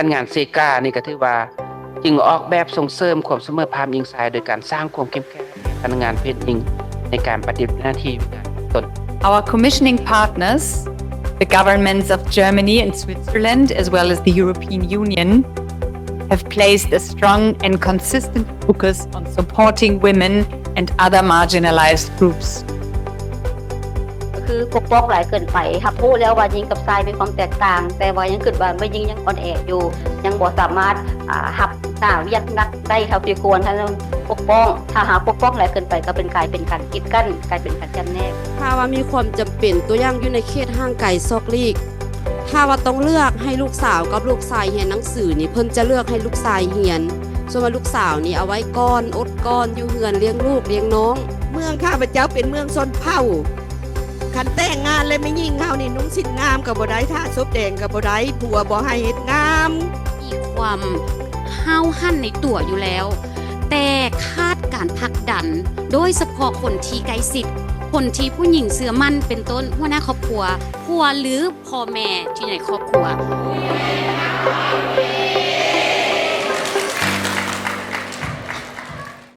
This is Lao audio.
ນງານເຊການີ້ກໍຖືວ່າຈຶ່ງອອກແບບສົ່ງເສີມຄວາມສະເໝີພາບຍິງຊາຍ ໂດຍການສ້າງຄວາມເຂັ້ມແຂງໃຫ້ພະນັກງານເພດຍິງໃນການປະຕິບັດໜ້າທີ່ວຽກງານຂອງຕົນ. Our commissioning partners, the governments of Germany and Switzerland, as well as the European Union, have placed a strong and consistent focus on supporting women and other marginalized groups. ຄືປົກປ້ອງຫຼາຍເກີນໄປ ຮັບຮູ້ແລ້ວວ່າຍິງກັບຊາຍມີຄວາມແຕກຕ່າງ ແຕ່ວ່າຍັງຄິດວ່າແມ່ຍິງຍັງອ່ອນແອຢູ່ ຍັງບໍ່ສາມາດ ອາ ຮັບໜ້າວຽກໜັກໄດ້ເທົ່າທີ່ຄວນ. ຖ້າເຮົາປົກປ້ອງ ຖ້າຫາປົກປ້ອງຫຼາຍເກີນໄປ ກໍເປັນ ກາຍເປັນການກີດກັ້ນ ກາຍເປັນການຈຳແນກ. ຖ້າວ່າມີຄວາມຈຳເປັນ ຕົວຢ່າງຢູ່ໃນເຂດຫ່າງໄກສອກຫຼີກ ຖ້າວ່າຕ້ອງເລືອກໃຫ້ລູກສາວກັບລູກຊາຍຮຽນໜັງສືນີ້ ເພິ່ນຈະເລືອກໃຫ້ລູກຊາຍຮຽນ ສ່ວນວ່າລູກສາວນີ້ເອົາໄວ້ກ່ອນ ອົດກ່ອນ ຢູ່ເຮືອນລ້ຽງລູກລ້ຽງນ້ອງ. ເມືອງຂ້າພະເຈົ້າເປັນເມືອງຊົນເຜົ່າ ຄັນແຕ່ງງານແລ້ວແມ່ຍິງເຮົານີ້ນຸ່ງສິ້ນງາມກໍບໍ່ໄດ້ ທາສົບແດງກໍບໍ່ໄດ້ ຜົວບໍ່ໃຫ້ເຮັດງາມ. ມີຄວາມຫ້າວຫັນໃນຕົວຢູ່ແລ້ວ ແຕ່ຂາດການຜັກດັນ ໂດຍສະເພາະຄົນທີ່ໃກ້ຊິດ ຄົນທີ່ຜູ້ຍິງເຊື່ອໝັ້ນ ເປັນຕົ້ນ ຫົວໜ້າຄອບຄົວ ຜົວ ຫຼື ພໍ່ແມ່ທີ່ໃນຄອບຄົວ.